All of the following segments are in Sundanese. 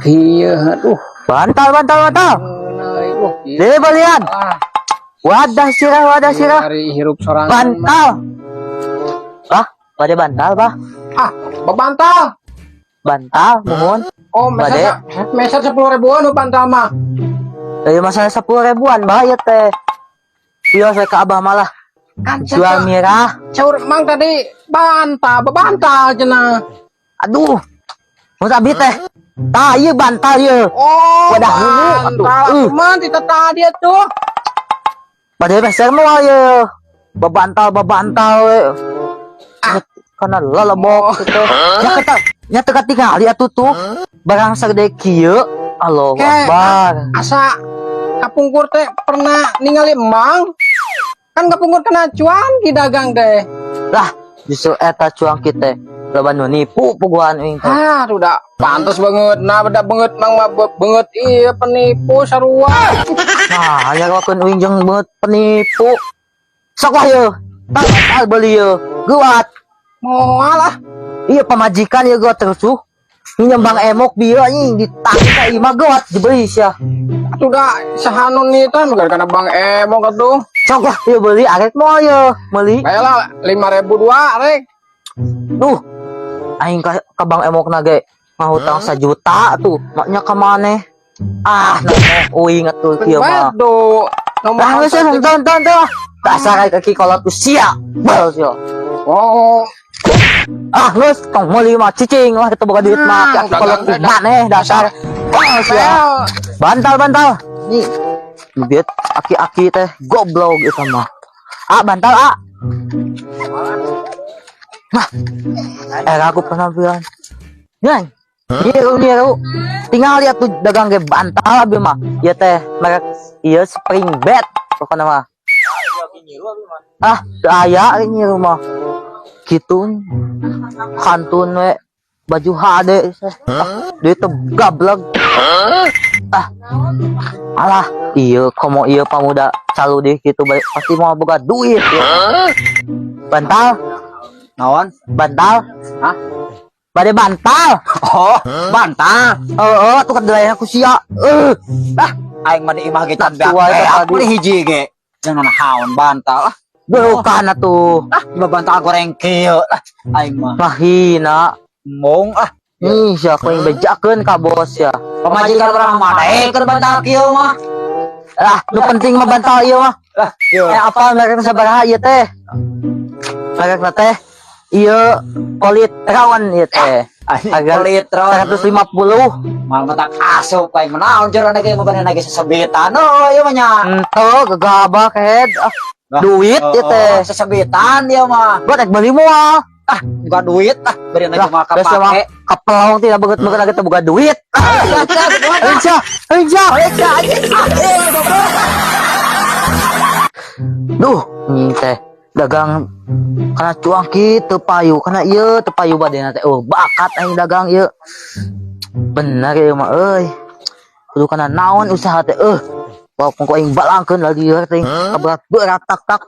Iya, aduh. Bantal, bantal, bantal. Nah, ieu. Deh balian. Ah, Wadah sirah, wadah sirah. Hari hirup sorangan. Bantal. Bah, pada bantal, bah. Ah, babantal. Bantal, mohon. Oh, meser, meser 10 ribuan nu bantal mah. Dari masalah 10 ribuan, bah, ya teh. Iya, saya ke abah malah. Kan Jual mirah. Caur mang tadi bantal, babantal cenah. Aduh. Mau abi teh. Tah, iya bantal iya. Oh, Wadah hulu, bantal. atuh. Mah ti tadi tuh. Pada meser mau ya. Babantal, babantal we. Ah, karena lelebok gitu. Ya kata, nya teu katingali atuh tuh. Barang sagede kieu. Allahu Akbar. Asa kapungkur teh pernah ningali emang? Kan kapungkur kena cuan di dagang teh. Lah, justru eta cuang kita. Loba nu nipu puguhan uing teh. Ah, udah pantas banget. Nah, beda banget mang mah banget iya penipu sarua. Nah, aya lakeun uing jeung beungeut penipu. Sok lah ye. Tah, bantal beuli ye. Geuat. Moal ah. Iya pamajikan ya gua terus tuh. Nyembang emok bieu anjing ditarik ka imah geuat dibeli sia. Atuh da saha nu nita gara-gara Bang Emok atuh. Sok lah ieu beuli arek moal ye meuli. Baiklah 5.002 rek. Duh. Aing ka Bang Emok na ge ngahutang 1 juta tuh. Maknya ka maneh. Ah, nah uing atuh kieu mah. Waduh. Nomor Lah geus nonton nonton tuh. Dasar kaki kolot tuh sia. Bal sia. Oh, Ah, geus tong meuli mah cicing lah kita boga duit mah Ah, kaki kolot tuh maneh dasar. Ah, sia. Bantal bantal. Nih. Duit aki-aki teh goblok itu mah. Ah, bantal ah. Nah, aku penampilan. Nyai, niru niru. Tinggal lihat tuh dagang ge bantal abi mah. Ieu teh merek ieu spring bed pokoknya mah. Ah, teu aya nyiru mah. Kitu kantun we baju HD. Ah, duit teh gablek. Ah. Alah, iya komo iya pamuda caludih gitu balik pasti mau boga duit ya. Bantal, Naon? Bantal. Hah? Bade bantal. Oh, bantal. Heeh, tuh kedelai aku sia. Ah, aing mah di imah ge can beak. Tua Eh, eta aku tadi. di hiji ge. Jangan naon bantal ah. Bukan atuh. Ah, imah bantal goreng kieu ah. Aing mah Mahina. mong ah. Ih, siapa yang bejakeun ka bos ya. Pamajikan urang mah daekeun bantal kieu mah. Lah, nu penting mah bantal ieu mah. Lah, ieu. Eh, apa merek sabaraha ieu teh? Merek teh ieu Polytron ieu teh. Harga Polytron. 150. Mal mah tak asup aing mah naon jerona ge mah bade ge sesebitan. Oh, ieu mah nya. Ento gegabah kehed. Ah, duit ieu teh. Oh, sesebitan ieu mah. Gua rek beli moal. Ah, buka duit ah, bari Lah, ge mah geus mah kapake. kepelong tidak beget-beget lagi teh boga duit. Aing sia, aing sia. Duh, ini teh dagang karena cuangki teu payu, karena ieu teu payu badena teh. Oh, bakat aing dagang ieu. Bener ieu mah euy. Kudu kana naon usaha teh euy. Walaupun ku aing balangkeun lagi ieu teh kaberat berat tak tak.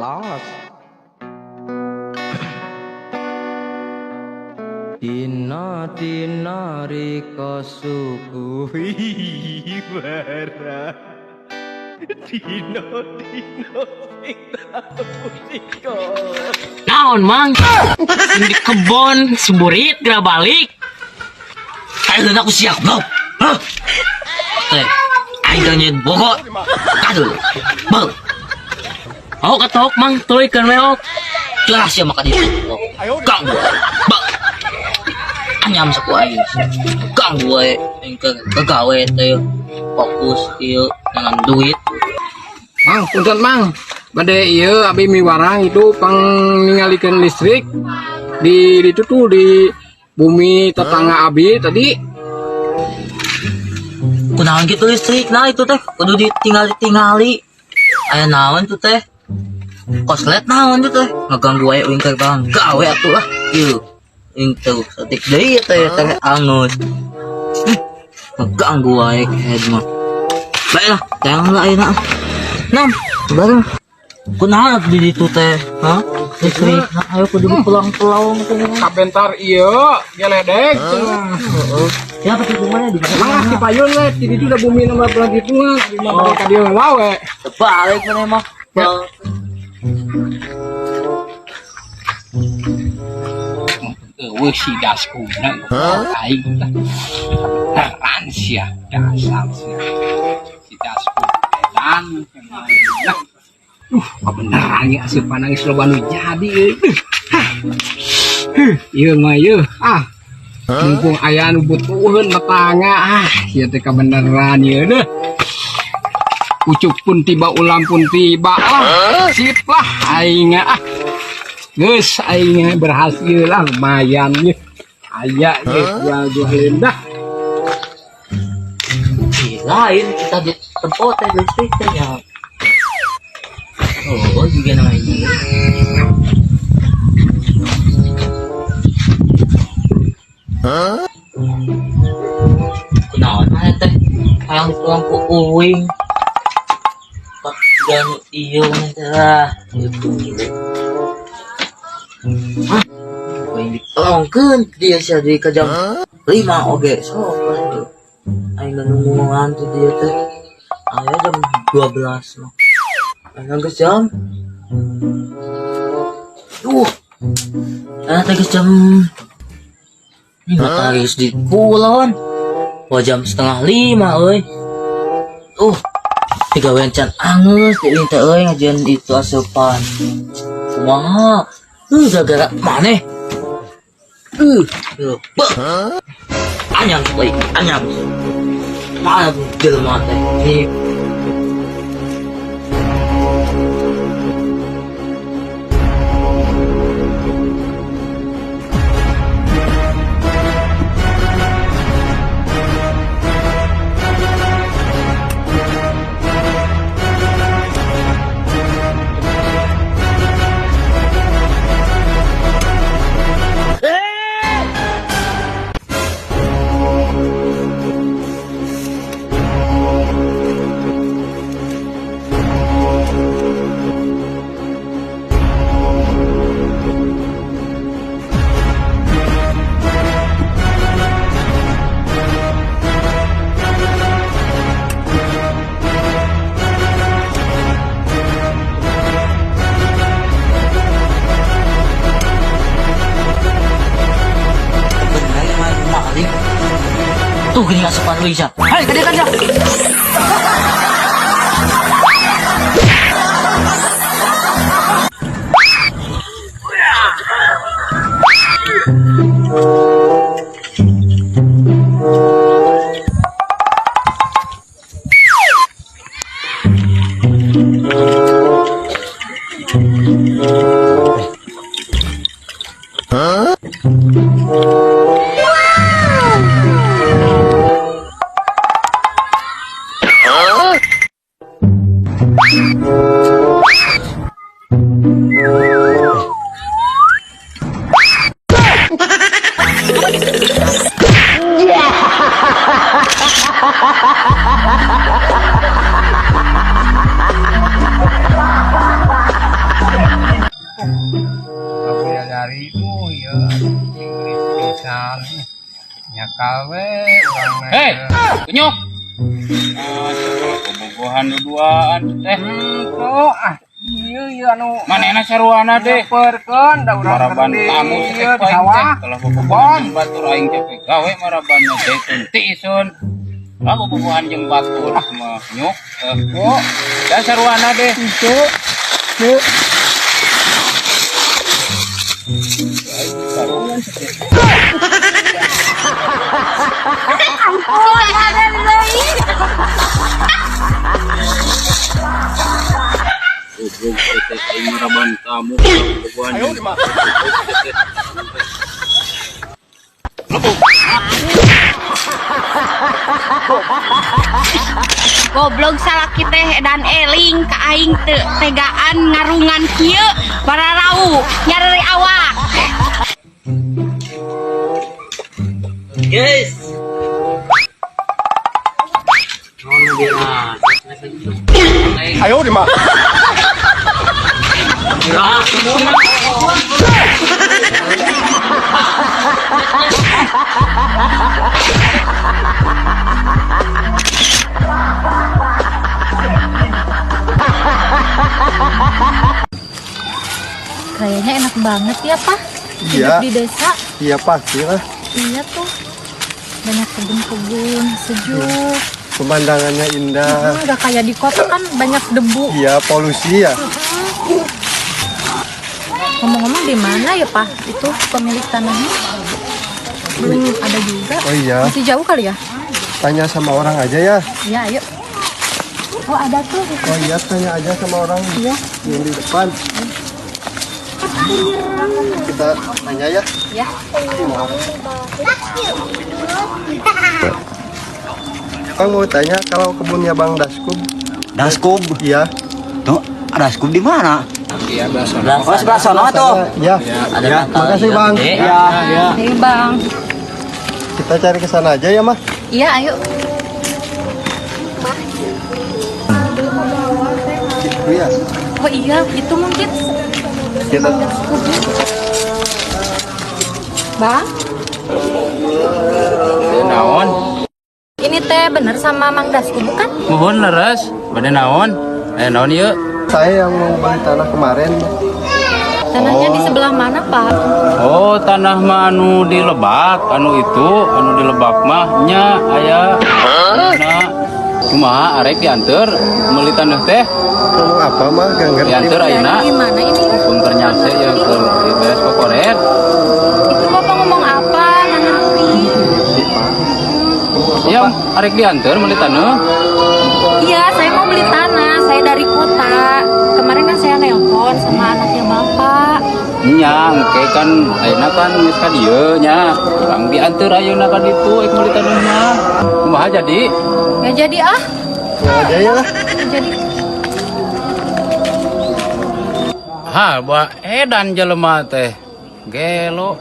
Los. Dina dina rika suku bara dina dina sing tau sika. Naon, Mang? Di kebon suburit geura balik. Ayo aku siap, bro. Hah? Teh, aing teh nyeun bogo. Aduh. Bang, Oh, ketok, Mang, tuluykeun we ok. jelas ya makan itu. Ganggu. Bang. Anyam saku aing. Ganggu we aing ke gawe teh. Fokus ieu nanam duit. Mang, punten, Mang. Bade ieu abi miwarang itu pang ningalikeun listrik di itu tuh di bumi tetangga abi tadi. Kunaon gitu listrik nah itu teh kudu ditinggali-tingali. Aya naon tuh teh? Koslet naon tuh teh? Ngaganggu wae uing teh bang. Gawe atuh lah. Ieu. Uing teh satik deui teh teh angus. Ngaganggu wae head mah. Baiklah, jangan lah ayeuna. Nam, bareng. Kunaon atuh di ditu teh? Hah? Listrik. Nah, ayo kudu pulang-pulang teh. Kabentar ieu geledek cenah. Heeh. Siapa tuh kumanya di Mang ah, di payun we, di ditu da bumi nomor belah gitu mah, di mah bade ka dieu heula we. Balik mana mah. Ya. Eueuh si daskuna aing teh. Kebenaran sia, dasar sia. Si dasku edan. Kebenaran ya asup nangis loba nu jadi euy. Hah. Huh, ieu mah ieu. Ah. Mumpung aya nu butuheun tetangga, ah, ieu teh kebenaran ieu deh. Ucuk pun tiba, ulam pun tiba lah. Sip lah aing ah. Geus aing berhasil lah, lumayan ye. Aya ge jual-jualin dah. Ih, lain kita di tempat teh listrik teh ya. Oh, juga namanya. Kunaon mana teh? Hayang pulang ku uing. Pak ganu iyo teh lah. Hah? Uing ditolongkeun dia sia di ke jam 5 oge. Sok atuh. Aing nungguan tuh dia teh. Aya jam 12 mah. Aya geus jam. Duh. Aya teh geus jam. Ini matahari geus di kulon. Wah, jam 4.30 euy. Tiga can angeus di teh euy ngajian itu asupan. Kumaha? Gara-gara maneh. Beuh. Anyam euy, anyam. Mana jelema teh? Ini bener mah maling. Tuh gini asupan lu Isa. Hai, gede kan ya. Dari itu ya Inggris pisan. Edan. Nyakal we urang mah. Hei, kunyuk. Ah, bobogohan duduaan teh. Tuh ah. Ieu ieu anu Manehna saruana deh. nyamperkeun da urang Maraban keur di tamu ieu setek di aing teh. sawah. Kalau bobogohan jeung batur aing teh gawe marabanna zaitun tiisun. Ah, bobogohan jeung batur mah nyuk. Oh, da saruana deh. Itu. Itu. Goblok teh aing maraban tamu bobogohan jeung batur. Goblok salaki teh dan eling ka aing teu tegaan ngarungan kieu bararau nyareri awak. Guys. Ayo di mah. Kayaknya enak banget ya, Pak. Iya. Hidup di desa. Iya pasti lah. Iya tuh. Banyak kebun-kebun, sejuk. Pemandangannya indah. Nggak kayak di kota kan banyak debu. Iya polusi ya. Ngomong-ngomong di mana ya, Pak? Itu pemilik tanahnya? Belum ada juga. Oh iya. Masih jauh kali ya? Tanya sama orang aja ya. Iya, ayo. Oh, ada tuh. Oh iya tanya aja sama orang Iya. yang di depan. Kita tanya ya. Ya. Bang mau tanya kalau kebunnya Bang Daskub. Daskub. Iya. Tuh, Daskub di mana? Iya, belah sono. Oh, sebelah sono tuh. Iya. Ada Makasih Bang. Iya. Ayo, Bang. Kita cari ke sana aja ya, Mah. Iya, ayo. Itu ya. Oh iya, itu mungkin. Kita Bang, Naon? ini teh bener sama Mang Dasku bukan? Muhun leres, bade naon? Eh naon ieu? saya yang mau beli tanah kemarin. Tanahnya di sebelah mana, Pak? Oh, tanah mah anu di lebak, anu itu, anu di lebak mah nya aya. Nah, kumaha arek dianteur meuli tanah teh? Ngomong apa mah? Gak ngerti. Dianteur ayeuna. Di mana ini? Mumpung keur nyase ya keur beres kokoret. Itu Bapak ngomong apa? Nggak ngerti. Ngerti, Pak. Ngomong apa, Ya, Pak? arek dianteur meuli tanah. Iya, saya mau beli tanah. Saya dari kota. Kemarin kan saya nelpon sama anaknya Bapak. Nya, engke kan ayeuna kan geus ka dieu nya. Urang dianteur ayeuna ka ditu ek meuli tanah mah. Kumaha jadi? Nggak jadi ah. Nggak aja ya lah. Nggak jadi. Ha, buah edan jelema teh. Gelo.